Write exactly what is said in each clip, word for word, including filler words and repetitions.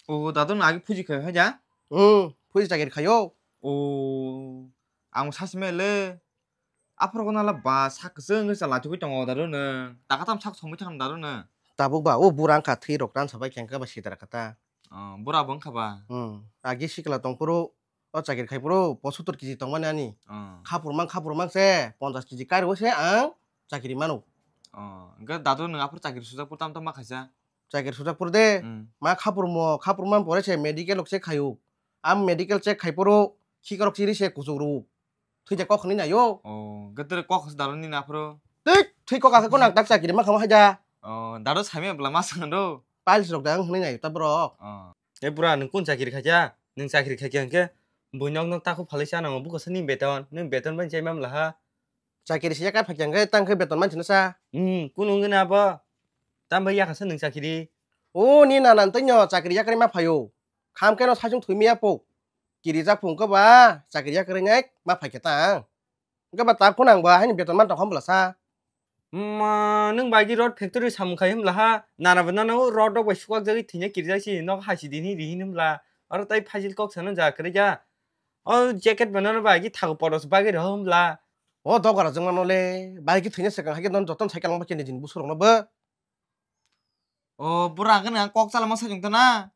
O dadu no agi phuji khai haja? Hmm, phuji chakiri khayo. O ang sasme le. Aphuru kono la ba sak kwchwng wngwi chwla thugwi tongo dadu no. Taka tam sak songwi thang dadu no. Tabuk ba o bura wngkha thwi rok tan sabai khe wngkha ba sitra kha ta. O bura bo wngkha ba. Hmm, agi sikla tongphuru. O chakiri khai phuru posotor kiji tongmani ani. Oh. Khapur mang khapur mang se ponchas kiji kairo se ang chakiri mano. Oh, hwnkhe dadu nwng aphuru chakiri sujak phuru tam tam ma khaisa? Chakiri sujak phuru de. Hmm. Ma khapur mo khapur man pore se medical rok check khayo. Am medical check khai phuru khikarok chiri se kuchuk ru. Thwi je kok hwnwi nayo. Oh, hwnkhe tere kok se dadu nini aphuru? Tei thwi kok akhe ko nang tak chakiri ma khama haja. Oh, dadu sami bla ma sando. Piles rok dang hwnwi nayo ta borok. Oh. E bura, nwng kun chakiri khaikha? Nwng chakiri khaikha hwnkhe buino nok nok takhuk phalwi cha nango, buko se nini beton, nwng beton bai chai mamla ha. Chakiri se yakai phaikha hwnkhe tang khe beton manchino sa. Hmm, kunu wngwi na abo? Tam bai yakha se nwng chakiri? O, ni nana twi no chakiri yakarwi ma phaio. Kham khe no saichung thwi miya po. Kirijak phung khe ba chakiri yakarwi nai ma phaikha tang. Hwnkhe ba tak phano ang ba haini beton man tong kha bwla sa. Ma, nwng ba agi rod factory samung khai hwnbla ha, nana bo nana o rod rok bai sukwak jagwi thwina kirijak si, nok hai si din hi ri hin hwnbla, oro tai phajil kok sana ja kwrwi ja. O jacket bo nana ba agi thago podos bagwi rw hwnbla. O dogora jwng mano le, ba agi thwina swkang hai khe non joto sai kalangma khe nini busur rok no bo. O bura hwnkhe nwng kok chalama sai chwng tana.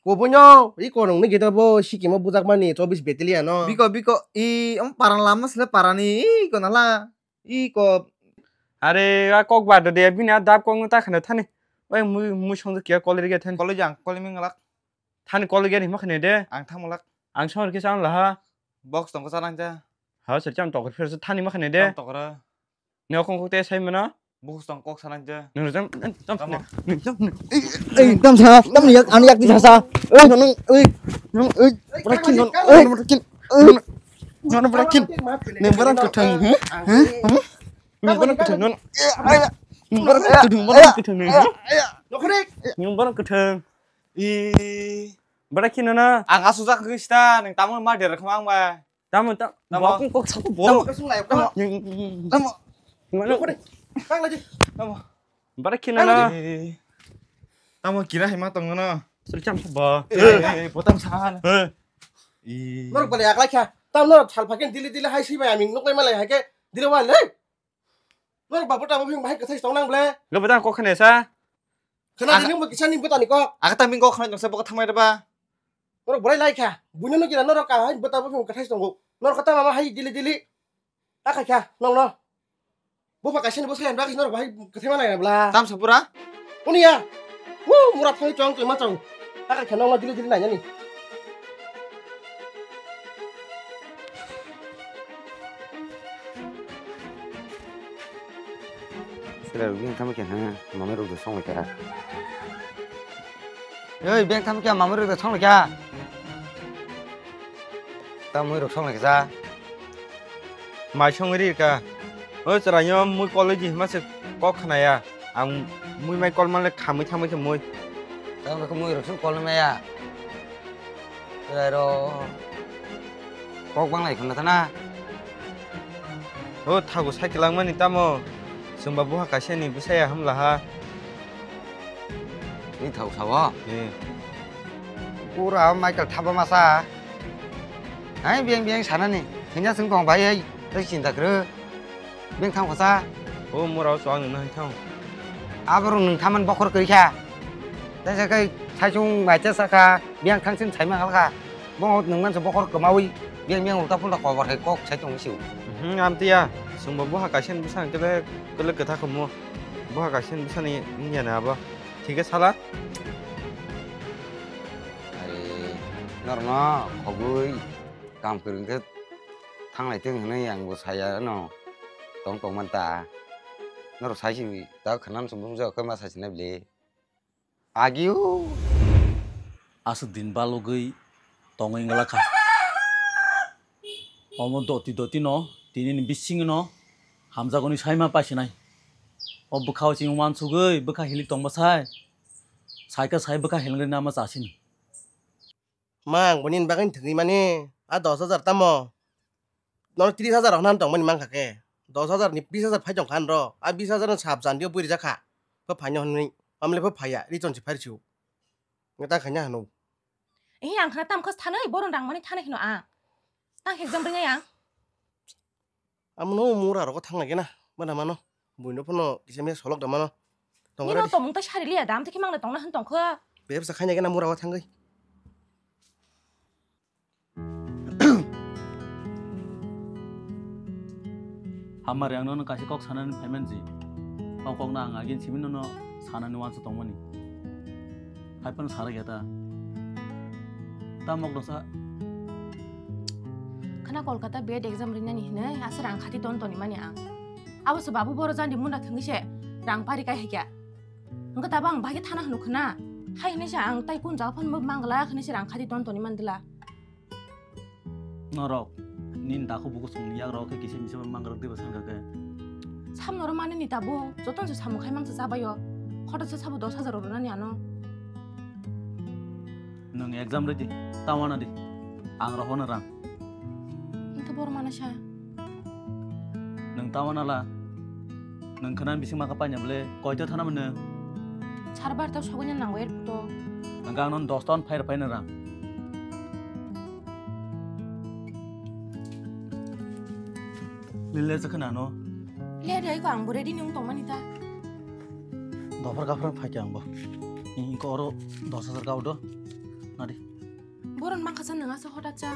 Kubuino, iko nwngni gita bo sikimo bujakmani chobbish battalion no. Biko, biko, i, om parang lama sile parani, iko nala, iko. Are, a kok ba de, bini a dab kok no ta khana thani. Oi, mui, mui song kia kol ri thani. Kol jang, kol mi ngalak. Thani kol ge ni ma khane de. Ang thang malak. Ang song ri kisa ang laha. Box tong ko sarang ja. Ha, sir cham tokor phir thani ma khane de. Tokora. Ni okong kok te sai mano. Bukhuk tong kok sanang je. Nung jam, jam, jam, Tamo. Nung jam, nung. Ei, ei, tam sa, tam yak, ani yak di sa sa. Ei, nung, ei, nung, ei, berakin, nung, ei, berakin, ei, nung, berakin. Nung berang kethang, hmm? Hmm? Hmm? Nung berang kethang, nung. Ei, nung berang kethang, nung berang kethang, nung. Nung berang kethang. Ih. Berakin, nana. Ang asujak kista, nung tamu ma der khama ang ba. Tamo, ta-, tamo. Bo kung kok saku bo. Tamo kasung lai, tamo. Tamo. Tamo. Tamo. Tamo. Bara kina na. Eh. Tamo kira hai ma tong na. Sel cham sa ba. Eh, eh, eh, botam sa. Eh. Ih. Norok bale aklai kha. Tam norok sal phakin dili dili hai si bai aming nok lai malai hai ke dili wa le. Norok babu tamo phing bahai kathai tong nang ble. Lo bata kok khane sa. Khana. Aka- dini bo kisa ni bota ni kok. Aka taming kok khana jongsa bo thangmai da ba. Norok borai lai kha. Buino no kira norok ka hai bota bo phing kathai tongo. Norok kata mama hai dili dili. Aka kha nong no. Bo pa kaisa ni bo sai ba kisa norok bahai kathai ma lai bla. Tam sa pura? Uni ya. Wo mura phai chong chong ma chong. Aka kha nong no dili dili nai ni. Sira rok bini tamo khe ha, mama rok do song kha. Oi, bini tamo khe mama rok do song kha. Tamo rok song kha. Mai song ri ka. O chwraino mui kol di hima se kok khna ya. Ang mui mai kol male khamui thamui khe mui. Tamo khe mui rok song kol ma ya. Chwrairok kok banglai khwna thana. O thago cycle langmani tamo? Chwngba buha kaisa ni bwsaya hamla ha. Ni thago sao? Eh. Pura Michael thapa masa. Hai biyang biyang sanani. Thengya chwng tong bai hai. Tei chinta kwrwi. Beng thang khosa. O mura o chwng nang thang. Aboro nung thaman bokhor kri kha. Tei se kai sai chung bai cha sa kha. Beng thang sin sai ma hal kha. Bo nung man se bokhor kamawi. Beng beng ulta pulta kobar hai kok sai chung siu. Hmm, amtiya. Sungbo bo ha kaisen bwsang kele kele kwtha khomo. Bo ha kaisen bwsani wngya na abo. Thik khe sala. Ai, norno khogwi kam kwrwng khe thanglai tong hinwi ang bo saya no tong tong man ta. Norok sai si ta khwnam sum bumjak khe ma sai sinai bwle. Agio. Aswk din balugwi tongwi wngla kha. Omo doti doti no tini ni bisingo no hamjakgo ni sai ma paisinai. O bwkha o chini uansugwi bwkha hilik tong bwsai. Sai khe sai bwkha hilik nama chasini. Ma, ang bo nini bagwi thwngwi mani, a dos hajar tamo? Nono tris hajar rok hwnna tongmani mankha khe, dos hajar ni bis hajar phai tongkha nro, a bis hajar no sap jandio bui rijak kha, pho phaino hwnwi, mamle pho phaiya, ri chonsi phai rw sio. Neta khaina hwno, Ehe ang khna tam khas thanai, boron rang mani thanai hino ang. Tang exam ringai ang. Amo no mura rogo thang lagi na, mana mano. Buino phano kisa me solok da mano. Tong Nino radi. Tomung ta sari liya dam te khimang na tong na han tong kha. Bebsa khaina gena mura o thangwi. Hamari ang nono kaisa kok sanani phaiman ji. O kok no ang agin simi nono sanani wansa tongmani. Hai phano sara geta. Tamok dosa. Khana Kolkata B Ed exam rinani hinwi asa rang khati ton toni mani ang. Abo se babu boro jandi munda thangwi se rang pari kai hai kya. Wngkha tabo ang bahai khe thana hwnwi khwna. Hai hwnwi se ang tai kun jaga phano mangla hwnwi se rang khati ton toni man dila. Norok nini dakhu buku songni yak rok khe kisa misa mangrok diba sankha khe. Samno ro mani ni tabo joton se samung khai mangsa chabayo. Khoto se sabo dos hajar ro nani ano. Nwng exam rwdi, tawana di. Ang rohono rang. Nwng khe bor mana sa. Nwng tawana la. Nwng khana bising maka paina bole koito thana mano. Sar bar ta sogwi nango airport o. Nwng ang non dos ton phai rw phaina rang. Lile se khana no. Le dai ko ang bo ready nung tongmani ta. Dopor gapra phai khe ang bo. Ni ko oro dos hajar gao do. Nadi. Boron mangkha sa nang asa hotat cha.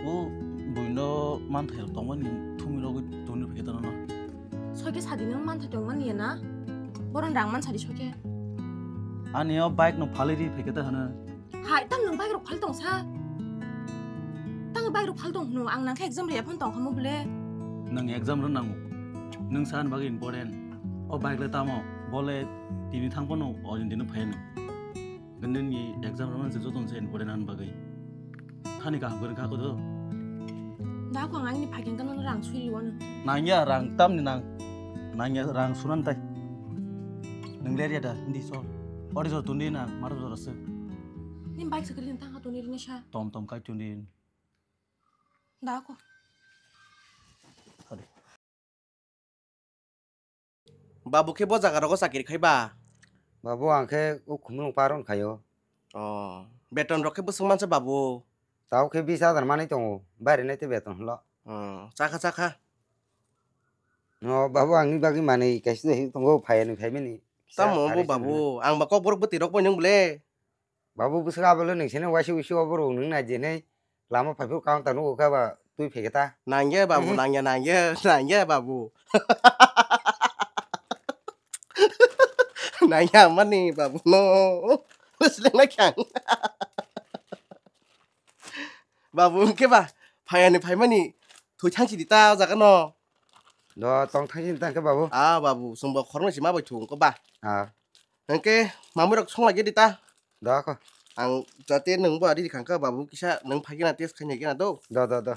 O buino manthai rok tongmani thumi rogwi tuni phai khe tano na. Soike sadi nang manthai tongmani ya na. Boron rang man sadi soike. Ani o bike no phalwi ri phai khe ta hana. Hai, tang nwng bike rok phal tong sa? Tang bike rok phal tong hwno, ang nang khe exam riya phano tong kha mo bole. Nwng exam rw nango. Nwng sa ani bagwi important. O bike le tamo, bole tini thang phano o din dino phai nw. Gandini exam rw nang se joto se important ani bagwi. Thani kaham kwrwng kha kodo. Da ko ang ani phai khe gano rang sui liwano. Nangya rang tamni nang. Nangya rang sunan tai. Nwng ler ya da, hindi so. Ori so tundi nang, mar so rasa. Ni bike sakri tang ha tuni rini sha. Tom tom kai tundi. Da ko. Ori. Babu khe bo jaga rogo chakiri khai ba? Babu ang khe o Khumulwng paron khaio. Oh, beton rok khe bwswk mansa babu? Tao khe bis hajar manwi tongo, baire nai tei beton hwnlo. Oh, chakha chakha. No babu, angni bagwi manwi kaisa de tongo, phaiya nwi phaimani. Tamo bo babu, ang ba kokborok bwtwi rok bai nung bole. Babu bwswk abole nung sene waisi wuisi oborok nung nai jenai lama phaiphuru counter nugo khe ba twi phai khe ta. Nangya babu, nangya, nangya, nangya babu. Nangya mani babu no. Seleng na khyang. Babu hwnkhe ba phaiani phaimani thwi thangsi di ta o jaga no. Do tong thangsi di ta hwnkhe babu. Ah babu, chwng bo khoroknwi se ma bai thu wngkha ba. Ah. Hwnkhe mamwi rok song lai di ta. Do kho. Ang jate nwng bo ari khangkha babu kisa nwng phai gana test khainai gana do. Do do do.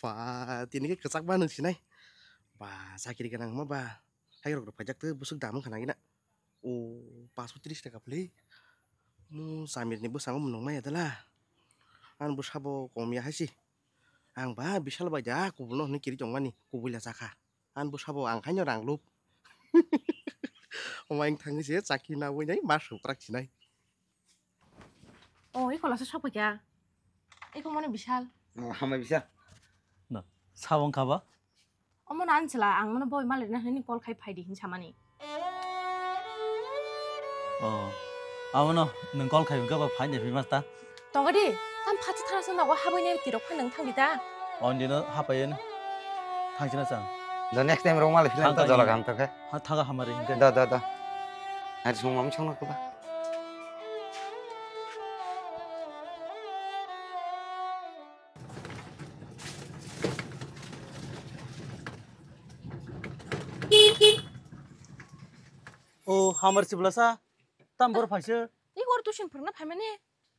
Pa tini khe kwchak ba nwng sinai. Ba chakiri gana wngma ba. Hai rok rok phaijak twi bwswk dam wngkha nangina. O paanch tris taka pli. Mo chamir ni bwskango mwnwng maya dala. Ang bwsa bo kom ya hai si. Ang ba bisal bai da kubul no hwnwi kiri tongmani kubui la chakha. Ang bwsa bo ang haino rang lup. Omo ang thangwi se chakhi na ui nai ma swprak sinai. O iko lasa sok paikha. Iko mone bisal. O hamai bisal. Na, sabong khaba? Omo na ansela ang mano boi malai na hwnwi call khai phai di hin samani. Oh, abono nwng call khai hwnkhe ba phai de phimasta. Tongodi, tam phatsa thana sa nogo habwi ne tirok phan nwng thangdi ta. On dino hapai no. Thang sina chang. The next time rong malai philan ta jola gam ta khe. Ha thaga hamari hwnkhe. Da da da. Ari sung mam chong ko ba. O hamar sibla sa tam bor phaisa. Ni hor tuition phwrwngna phaimani.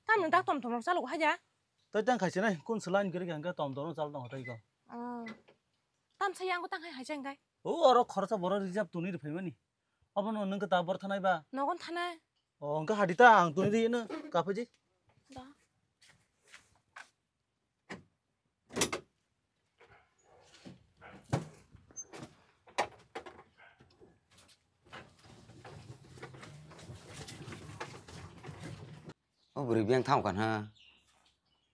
Tam nang dak tom tom rok chalo hai da. Tai tang khaisa nai kun swlai ni gari ganga tom tom chalo tong tai ko. Oh. Tam sa yang ko tang hai hai jang dai. O oro khorsa boro reserve tuni ri phaimani. Abono nung ta bor thanai ba. Nogon thanai. O hwnkhe hadi ta ang tuni ri no kaphai di. Da. O bwrwi biyang thang kha na.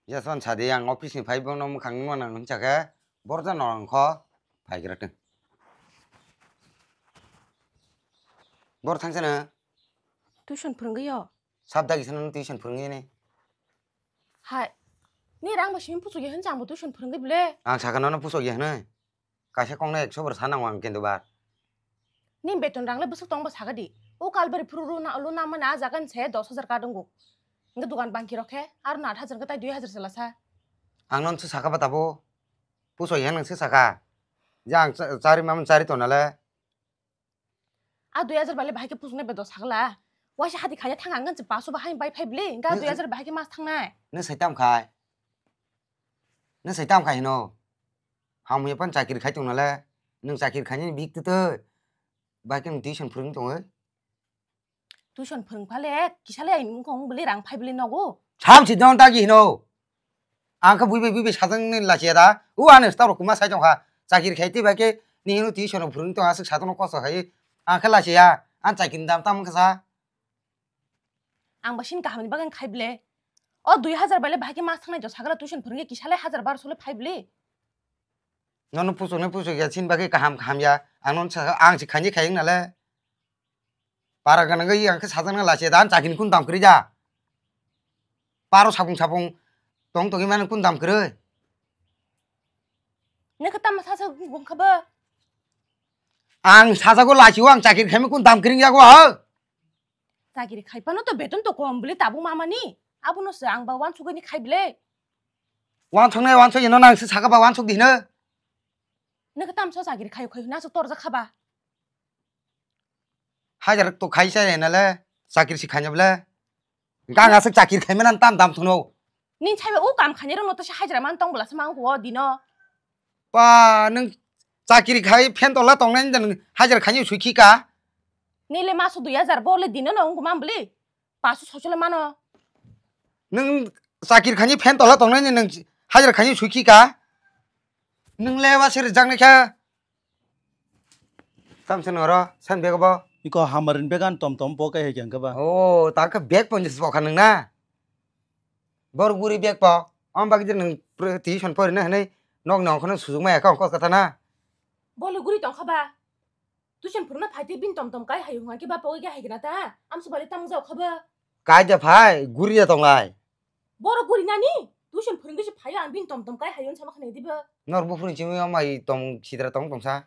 Ya son sa de, ang office ni phai bong no mwkhang nung nang hinsa khe, bor ja no ang kho phai gra teng. Bor thang sana. Tuition phwrwngwi yo. Sab dagi sana tuition phwrwngwi ni. Hai. Ni rang ba simi pusu ye hinsa ang bo tuition phwrwngwi bwle. Ang saka no pusu ye hinwi. Kaisa kok no ekso bor sanang ang kintu ba. Ni beton rang le bwswk tong ba saka di. O kalbari phuru ru na lu na mana jagan se dos hajar ka dungo. Nge dukan bangki rokhe ar na aat hajar ka tai dui hajar sala sa. Ang non se saka ba tabo. Puso yang nang se saka. Ja ang cha-, chari mam chari to nale. A dui hajar bale bahai ke pusu ne be dos hakla. Waisa hati khaya thang ang se paso bahai bai phai bli. Ga Nge- dui hajar bahai ke mas thang nai. Ne sai tam khai. Ne sai tam khai no. Hamya pan chakiri khai tong nale. Nung chakiri khai ni bik tu tu. Bai ke tuition phwrwng tong oi. Tuition phwrwng phale, kisa le ai nung kong bwle rang phai bwle nogo. Sam si don ta gi hino. Ang khe bui bai bui bai sajang ni lachiya da. U ano sta rok kuma sai tong kha. Chakiri khai ti bai ke ni hino tuition phwrwng tong aswk sa tong kosto khai. Ang khe lachiya. Ang chakiri dam tam kha sa. Ang ba sin kaham ni bagan khai bwle. O dui hajar bale bahai ke mas thangnai jo sagala tuition phwrwng kisa le hajar barso le phai bwle. Nono puchuk ne puchuk ya sin bagwi kaham kaham ya. Ang non sa ang si khaini khayeng nale. Para ganang gai ang khe sajang na lachiya da ang chakini kun dam kri ja. Paro sapung sapung tong tong mani kun dam kri. Ne khe tamo sa sa gong kha ba. Ang sajago lachiya ang chakiri khaimi kun dam kri ya go ha. Chakiri khai phano to beton to kom bwle tabuk mamani. Abono se ang ba wansugwi ni khai bwle. Wansuk nai wansuk ino nang se saka ba wansuk di hino. Nokhe tamso chakiri khayu khayu hwnwi aswk torjak kha ba? Hajar to khai sai nale chakiri si khanya bwle. Gang aswk chakiri khai mani tam dam thuno. Nini saibe o kam khainai rokno to se hajra man tong bwla se mang o dino. Pa nwng chakiri khai phen tola tongnai nwng hajra khainai sui khi ka. Nile maso dui hajar bo le dino no wngkha man bwle. Paso sochole mano. Nwng chakiri khainai phen tola tongnai nwng hajra khainai sui khi ka. Nwng le wa se rijak nai kha. Tamse noro, sen bego bo. Iko hamarin began tom tom bo kai hai kang kaba. Oh, ta khe bag ponjis bo kha nwng na. Bor guri bag po. Om bagi nwng tuition pori na hwnwi nok nong khono sujung maya kong kos kata na. Bole guri tong kha ba. Tuition phurna phai tei bini tom tom kai hai hwnga khe ba pogwi khe hai gana ta. Amso bale tamung jao kha ba. Kai ja phai, guri ja tong lai. Borok guri nani? Tuition phwrwngwi se phaio ang bini tom tom kai hayo sama khnai diba. Nor buphuru simi amai tom sidra tong tongsa.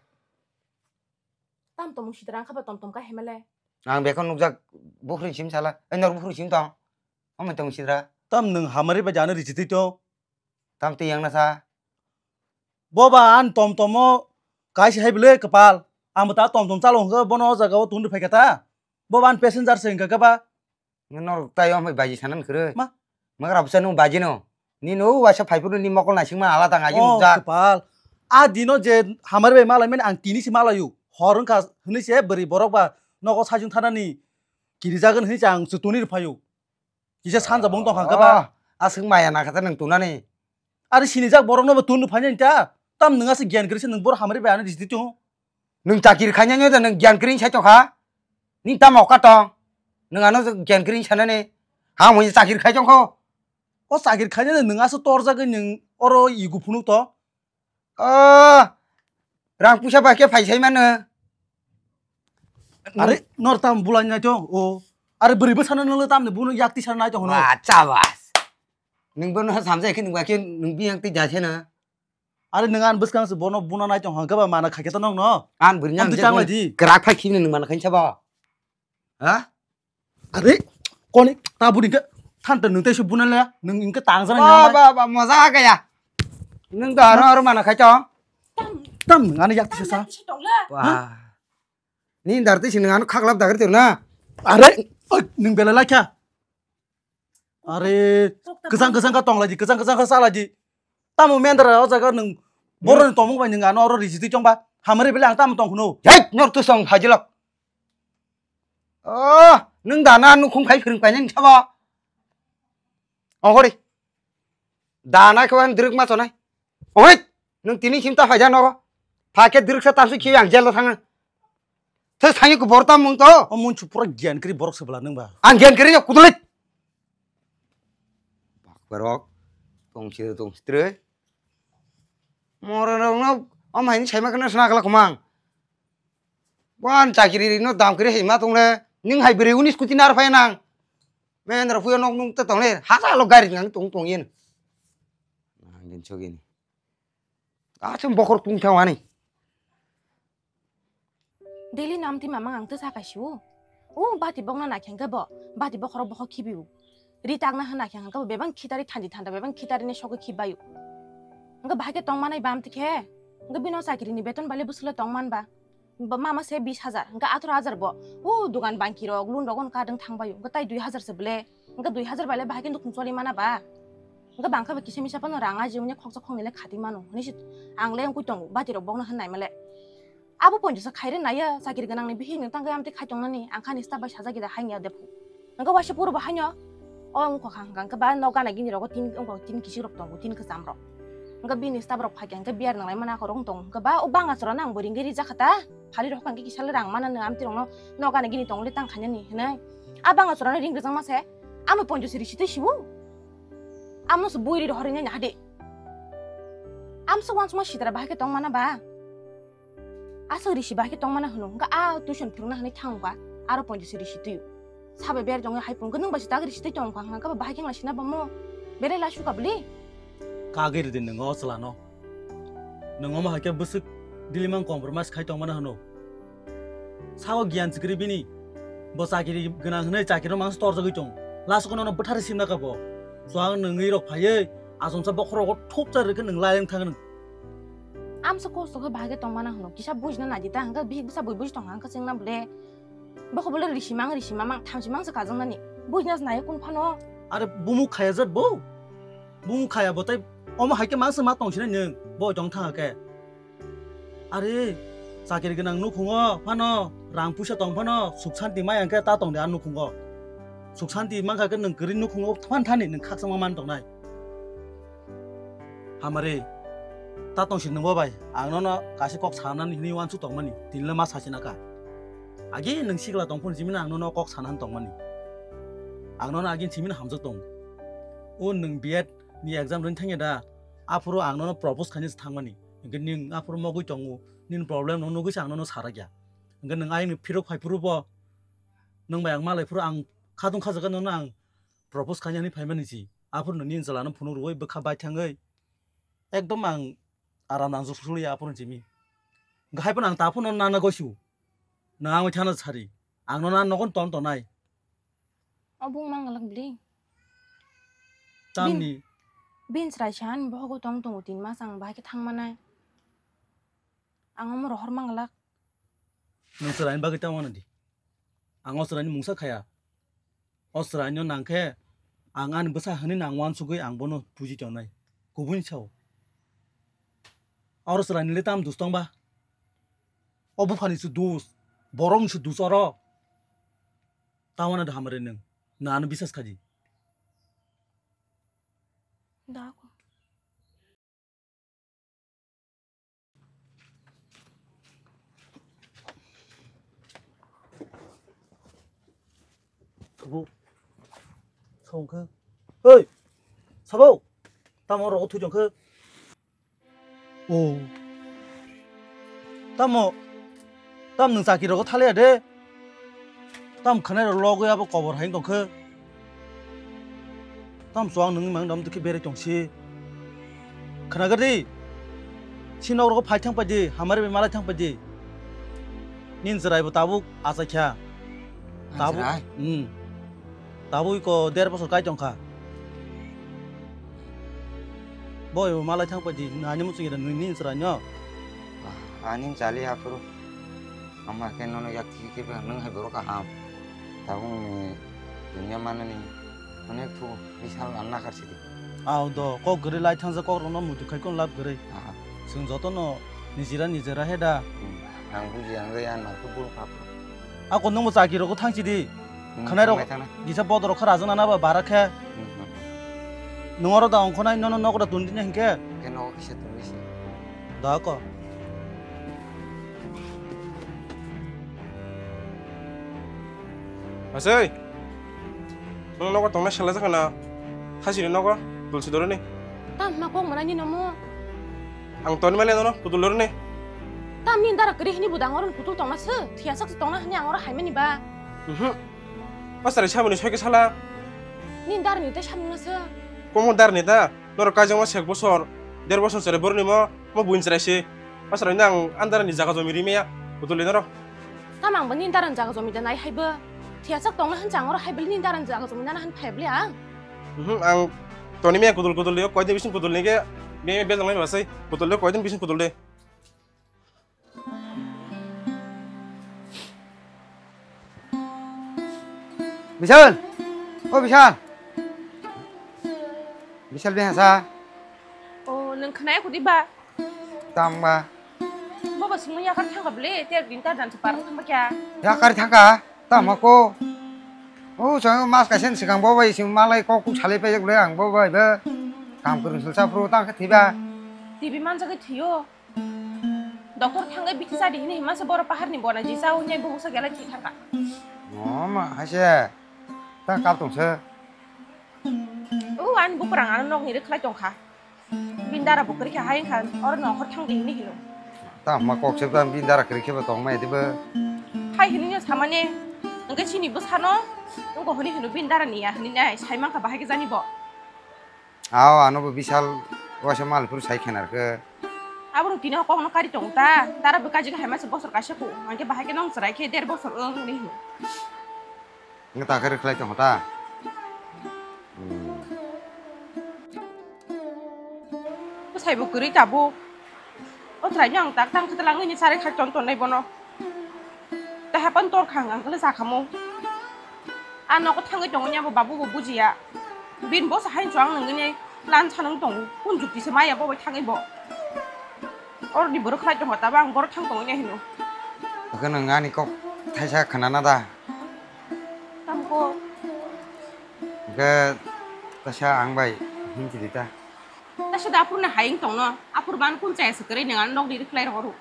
Tam tom sidra ang khaba tom tom kai hemale. Ang bekon nukjak buphuru sim sala. Ei nor buphuru sim tong. Amai tong sidra. Tam nwng hamari ba jana rijitwi tong. Tam twi yang nasa. Boba an tom tomo kaisa hai bwle kwpal. Ang bo ta tom tom chalo hwnkhe bono o jaga o tun rw phaikha ta. Boba an passenger se hwnkha khe ba. Norok tai o hambai baji sanan kwrwi. Ma? Magra bwsa nung baji no. Nini o waisa phaiphuru ni mokol naisingma alada ngai Oh, nukjak. Kwpal. A dino je hamari bai malaimani ang tini se malaio. Hor wngkha hwnwi se bwrwi borok ba nogo sajwng thanani kirijagan hwnwi se ang chwtuni rw phaio. Kisa sanja bung tong hangka ba. Oh, aswk maya nakha ta nung tunani. Ari sinijak borok no bo tun rw phainani ta. Tam nung aswk gyan kwrwi se nung bor hamari bai ano risi tong. Nwng chakiri khainani da nwng gyan kwrwi sai tongkha. Nini tamo kha tong. Nwng ano gyan kwrwi sanani. Ha mui chakiri khai tongkho. O chakiri khainani nwng aso torjagwi nwng oro igu phunuk to. O rang puisa bai khe phai sai mano. Are nor tam bulai nai tong. O are bwrwi bwsano nolo tamni buno yakti sana nai tong hono. Wa chabas. Nwng bono samjai khe nwng ba khe nwng biyang twi ja se na. Are nwng an bwskang se bono buna nai tong hangka ba mana khaikhe to nokno. An bwrwi nang Amtwi je tang lai di. Kwrak phai khibini nwng mana khainsa ba. Ha? Are koni ta budi ke than ta nwng tei se buna le nwng ingke tang jana Ba nyang ba ba moja gaya. Nwng da aro aro mana khai tong. Tam nwng ani yak tisa sa. Wa. Ni dar twi si nwng ano khaklap dagri tong na. Are oi, nwng bela lai kha. Are, kwchang kwchang kha tong lai di, kwchang kwchang kha sa lai di. Tamo mendra o jaga nwng boroni tomung bai nwng ano oro riji twi chong ba. Hamari bele ang tamo tong khno. Hei, nor tu song hajilok. Oh, nwng dana nukhung khai phwrwng painai nwng sabo. Ongkhori. Dana khe wan drwk ma tonai. Oi, nwng tini chimta phaida nogo. Phakhe drwksa tamsi khibi ang jelo thangna. Tei sangi kubor tam mung to. O mun chu pura gyan kri borok se bwla nwng ba. Ang gyan kri no kudulit. Borok tong siro tong sitre. Moro rok no om hai ni sai ma kana sna kala kumang. Wan chakiri no dam kiri hai ma tong le. Ning hai bere uni scooty nar phai nang. Men ro puyo nok nung te tong le. Hasa lo gari nang tong tong yin. Nang din chogini. Achum bokhor tung thang ani. Daily nam ti mamang ang tesa kaisiu. O bati bokna naikhe hwnkhe bo, bati bokhorok bokhok khibiu. Ri takna hwn naikhe hwnkhe bo bebang khitari thandi thanda bebang khitari ni sogwi khibayu. Hwnkhe bahai khe tong manai bam tikhe. Hwnkhe bino chakiri ni beton baile bwswkle tong man ba. Bo mama se bis hajar, hwnkhe atharoh hajar bo. O dogan bangki rok, loan rok on kadwng thang bayu. Hwnkhe tai dui hajar se bwle. Hwnkhe dui hajar baile bahai khe nukhung choli mana ba. Hwnkhe bangkha ba kisa misa phano rang aji manya khoksa khoknwi le khati mano. Hwnwi se ang le wngwi tongo, bati rok bokno hwn naimale. Abo ponchash khaire naiya, chakiri gwnangni bihikni tangwi amtwi khai tongnani, ang khani staff bai sajagida haini ya dephu. Hwnkhe waisa puro bo haino, o wngkha kha hwnkha, hwnkhe ba nok gana gini rogo tin, wngkha tin kisik rok tongo, tin kwcham rok. Hwnkhe bini staff rok phaikha, hwnkhe biyar nanglai mana akhorok wng tongo, hwnkhe ba o banga chorano ang bo ringwi rijak kha ta, phali rok hwnkhe kisa le rang mana nw amtwi rokno, nok gana gini tongwi tang khainani hinwi. A banga chorano ring rijak ma se, amo ponchash risi twi sibu. Amo se bui ri rohor ringya hade. Am se wansukma sitra bahai khe tong mana ba. Aswk risi bahai khe tong mana hwno, hwnkhe a tuition phirokna hwnwi thang kha, aro ponchash risi twi. Sabai ber tongwi hai phone khe nwng bai se tak risi twi tong kha, hwnkhe bahai khe wngla sina bamo. Belai la suka bwli. Kagwi rwdi nwng o chwlano. Nwng omo hai khe bwswk dilimang compromise khai tong mana hwno. Sao giyan chikri bini. Bo chakiri gwnang hwnwi chakirino mangsa torjagwi tong. Last kono no bwthari simna kha bo. Chuang nwngwi rok phaiwi achomsa bokhorogo thupcha rwkhe nwng laileng thangwi nwng. Amsa kosto khe bahai khe tongmana hwno. Kisa bujina naidi ta hwnkhe bihik bwsa bui buji tongkha hwnkhe chwngna bwle. Bokho bwle risi mang risi mamang thamsi mangsa kajaknani. Bujina se naiya kun phano. Are bumuk khaya jat bo. Bumuk khaya bo tai omo hai khe mangsa ma tongsinai nwng. Bo tong thangkha khe. Are, chakiri gwnang nukhungo phano, rang puisa tong phano, suk santi maya hwnkhe ta tong de a nukhungo. Suk santi mankha khe nwng kwrwi nukhungo phan thani nwng khakchangma man tongnai. Hamari, ta tong si nwngbo bai, ang nono kaisa kok sanani hinwi uansuk tongmani, tinle ma sachina kha. Agi nwng sikla tong phano simino ang nono kok sanani tongmani. Ang nono agi simino hamjak tong. O nwng B Ed ni exam rwni thangya da, aphuru ang nono propose khainase thangmani. Hwnkhe nwng aphuru mogwi tongo, nini problem no nugwi se ang nono sarakya. Hwnkhe nwng ayangni phirok phai phuru bo, nwng bai ang malai phuru ang khatung khajaga nono ang propose khainani phaimani si. Aphuru nwng nini chwlano phunuk rwui bwkha bai thangwi ekdom ang aram nangjuk suli aphuru simi. Hwnkhe hai phano ang ta phano nana goisu. Nwng ang thana sari. Ang nono nogon ton tonai. Obo wng mangalak bwle. Tamni? Bini chwrai se ani bohogo tong tongo tin mas ang bahai khe thang manai. Ang omo rohor mangalak. Nwng chwraini bagwi tamo hwnadi? Ang o chwraini mungsa khaya. O chwraino nangkhe ang ani bwsa hwnwi nang uansugwi ang bono buji tongnai. Kubuni sao. Oro chwraini le tam dus tongba? O buphani se dus. Borokni se dus oro. Tamano da hamari nwng. Nano bisas khaji. Da ko. Sabo. Songkhe. Oi. Sabo. Tamo rogo thujongkhe. O. Tamo, tam nwng chakiri rogo thaliya de. Tam khwnai rok logwi abo kobor hai tongkhe. Tam chuang nwngwi mang dam dikhe berai tongsi. Khwnagardi. Si nok rogo phai thang paidi, hamari bai malai thang paidi. Nini chwrai bo tabuk achaikha. Tabuk. Chwrai? Hmm. Tabuk iko der bosor kai tongkha. Bo ebo malai thang paidi, nini muchung ida nini chwraino. Ani chali aphuru. Ama khe nono yak thiki khe nwng hai borok kaham. Tabuk ni dunia manani onek thu bisal anna karsidi. Aw do, kok gari lai thangsa kok rono muitu khai kon lab gari. Aha. Chwng jotono nijira nijira he da. Hmm. Ang buji ang gaya ang narwkhe bul kha. Ako nwngbo chaki rogo thangsi di. Hmm, khwnai rok thangbai thangna. Gisa bodorok kha rajwk nana ba bara khe. Hmm, hmm, hmm. Nwng oro da ongkhonai nono nogo da tundini hinkhe. Khe nogo kisa tundisi. Da ko. Asai. Nwng nogo tongna sela jakha na. Khasiri nogo. Putol si doroni. Tam ma kok mana ni nomo. Ang toni male nono putol doroni. Tam ni dara kri hini budang oron putol tongna se. Thiya sak tongna hani ang oro haimani ba. Mhm. Pasari samuni soike sala. Ni dar ni te samna se. Komo dar ni da. Noro kajang ma sek bosor. Der bosor sere boroni mo. Mo buin serai se. Pasari nang andara ni jaga jomi ri meya. Putol ni noro. Tam ang bani daran jaga jomi da nai haibo. Thiya sak tongna han chang oro haibo ni daran jaga jomi nana han phaible ang. Mhm, ang toni me kudul kudul de, koidin bising kudul nege, me me bejang lai masai, kudul de, koidin bising kudul de. Bisal, o Bisal. Bisal be hasa. O, nang khnai khudi ba? Tang ba. Bobo singmo yakar thangka ble, ter din ta dan se parang thangba kya? Yakar thangka, tamo ko. O, chang mas kaisen sikang bobo ising malai kok kuk salai pajak ble ang bobo ibe. Kam kurung sulsa pro tang khe thiba. T V manjak thiyo. Doktor thangwi bithi chadi hini hima se boro pahar ni bona ji chao nyai bobo sa gela thi thangka. O ma haise. Ta kap tong se. O, ani buprang ano nok ni rwkhlai tongkha. Bini dara bo kwrwi kha hai wngkha, oro nongkhor thang di hinwi hino. Ta hwnba kok se bini dara kwrwi khe bo tong maya dibo. Hai hinwi no samani, hwnkhe chini bwsano wngkha hwnwi hino bini dara niya hinwi nai sai mankha bahai khe jani bo. Ao ano bo Bisal waisa mal phuru sai khe narwkhe. Abo rok tini o kokno kari tongo ta, dara bwkha jigwi hai masa bosor kaisa kho, hwnkhe bahai khe nong chwrai khe der bosor wng hinwi hino. Wngkha ta khe rwkhlai tongkha ta. Hmm. Bwsai bo kwrwi tabuk. O chwrai no ang tak tang khe twlang nini chari khai ton ton nai bono. Tei hapan tor khang ang khle sakhamu. A nogo thangwi tongo nya bo babu bo bujiya. Bin bo sa hai chwng nang nini plan sanang tongo. Kun jukti se maya bo bai thangwi bo. Or ni borok khlai tongkha tabo ang borok thang tongo nya hino. Oke nang ani kok thaisa khana na da. Tamko. Hwnkhe kaisa ang bai hinchiri ta. Kaisa da aphuru na hayung tongno, aphuru ban kun chaya se kwrwi nang ano nokni rwkhlai rohoro.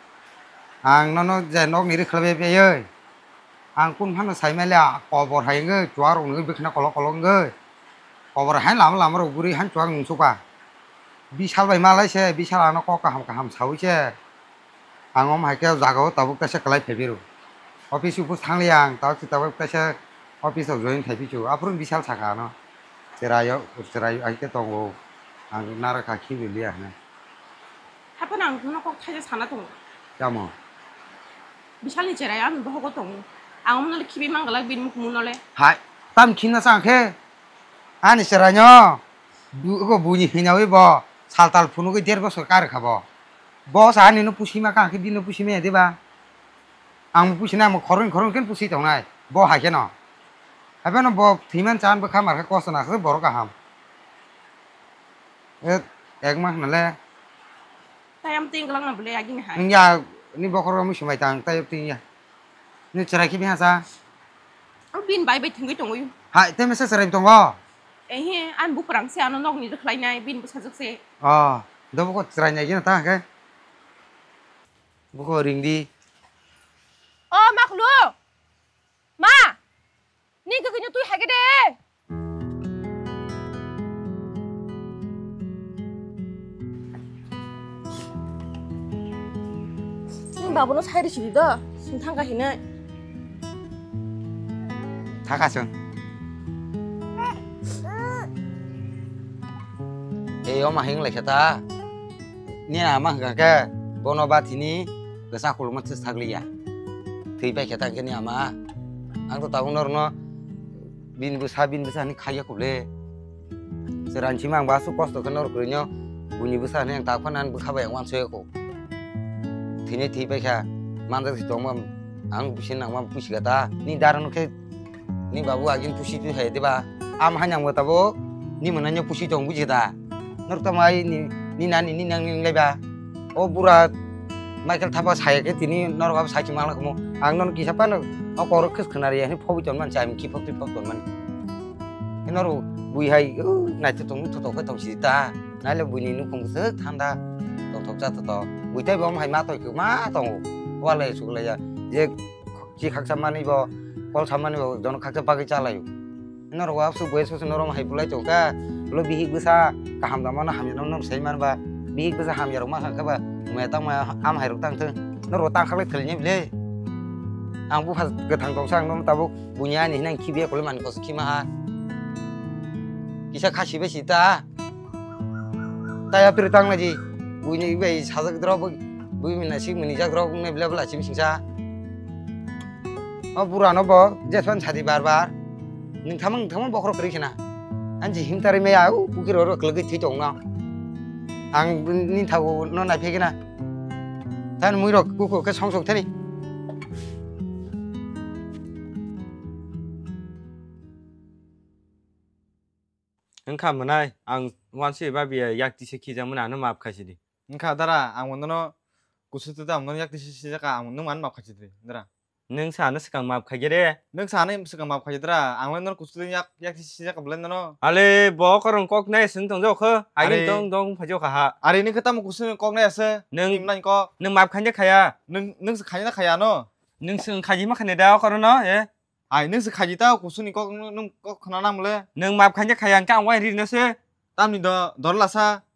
Ang nono je nokni rwkhlai bai bai oi. Ang kun phano sai mali a kobor hayung oi, chuwak rok nugwi bwkhwna kolok kolok wngwi. Kobor hai lama lama rok bwrwi han chuwak nungsukha. Bisal bai malai se, Bisal ano kok kaham kaham saui se. Ang omo hai khe o jaga o tabuk kaisa kwlai phaibai rw. Office uphus thangliya ang, tabuk se tabuk kaisa office o join khai phichu. Aphuru Bisal sakha ano. Chwraio, chwraio hai khe tongo. Ang nara kha khibi liya hwnwi. Haphano ang nono kok thaisa sana tongo. Tamo? Bisalni chwrai ani bohogo tongo. Ang omono le khibi manglak bini mukhumu no le. Hai, tam khina sa ang khe. Ani chwraino. Bu-, ego buini hinawi bo saltal phunugwi der bosor kar kha bo. Bo sa ani no pusi ma kha, khe bini no pusi maya de ba? Ang pusi na, mo khoroknwi khoroknwi khe pusi tongnai. Bo hai khe no. Haibano bo thwiman chan bwkha mar khe kosto na khe borok kaham. E, ek ma hwnle. Tayam ting lang na bole agini hai. Nung ya, ni bokhoro mui swmai tang, tayam ting ya. Ni chwrai khe biha sa? Ang bin bai bai thwngwi tongwi. Hai, te mesa chwrai tongo? Ehe, an buprang se ano nokni rwkhlai nai, bin bwsajwk se. Oh, do buko chwrai nai gina ta hwnkhe. Buko ring di. O, ma khulu. Ma! Ni kwkwi no twi hai khe de. Ni babu no sai rw sidi do, sing thang ka hinai. Thaka chwng. Ei, oma hing lai khe ta. Ni ama hwnkha khe bono bathini kwchak khuluma thwk sakliya. Thwi pai khe ta khe ni ama. Ang to tabuk norokno bini bwsa, bini bwsa hinwi khaiya kho le. Chwrai sima ang bo aswk kosto khe norok kwrwino buini bwsa hinwi ang ta phano ani bwkha bai ang uansukya kho. Thwinai thwi pai kha manjak si tongma ang bisi nangma busi kha ta. Ni dara no khe ni babu agin pusi twi hai diba? Am hai nang bo tabuk ni mwnai no pusi tong buji da. Norok tamo ai ni, ni nani, ni nang ni lai ba. O bura Michael thapa sai khe tini norok abo sai chuma lang kamo. Ang non kisa pano o koro khis khna ri ani phobi ton man chai ki phok phok ton man. Norok bui hai, u, nai to tong to to khe tong si ta. Nai le bui ni nukhung se thanda. Tong thok cha to to. Bui tai bom hai ma toi khe ma tong. Wa le su le ya. Je chi khaksa mani bo, kol sa mani bo, jon khaksa bagwi cha lai. Norok wa su boya su norok hai bulai chokha. Lo bihik bwsa kaham da mano hamya no norok sai man ba. Bihik bwsa hamya rok ma kha ba. Maya tang maya am hai rok tang thung. Norok tang khaklai thwlai ni bile. Ang bupha gathang tong sa ang no tabuk bunya ni hinang khibiya kole man kos khima ha. Kisa khasi bai si ta. Taya pir tang laji. Buini bai sajak drok bui mina sik mini jak drok ne bile bela chim singsa. O bura no bo jeswan sadi bar bar. Ning thamang thamang bokhorok kwrwi khena. Anji himtari me au ukir oro kwlwgwi thwi tong no. Ang ni thago no nai phegena. Tan mui rok kuku ke song sok thani. Wngkha mwnai ang wansi ba biya yak tisa khijak mwnai ano maaf khaisidi. Wngkha dara ang nono kusu twi ang nono yak tisa sijaka ang nwng ano maaf khaisidi dara. Nwng sa ano swkang maaf khaigere. Nwng sa ano swkang maaf khaigedra ang nono kusu twi yak yak tisa sijaka bwlai nono. Ale bo korong kok nai swng tong jok kho. Agin Are. Tong dong phajok kha ha. Are nwng khe tamo kusu kok nai ase. Nwng Nwng nai kok. Nwng maaf khainja khaya. Nwng nwng se khaina khaya no. Nwng swng khaji ma khane da korono e. Ai, nwng se khaji ta kusuni kok, nwng, nwng kok khna nang mole. Nwng maaf khainja khaya, hwnkhe ang wai rino se. Tamni do, dor lasa.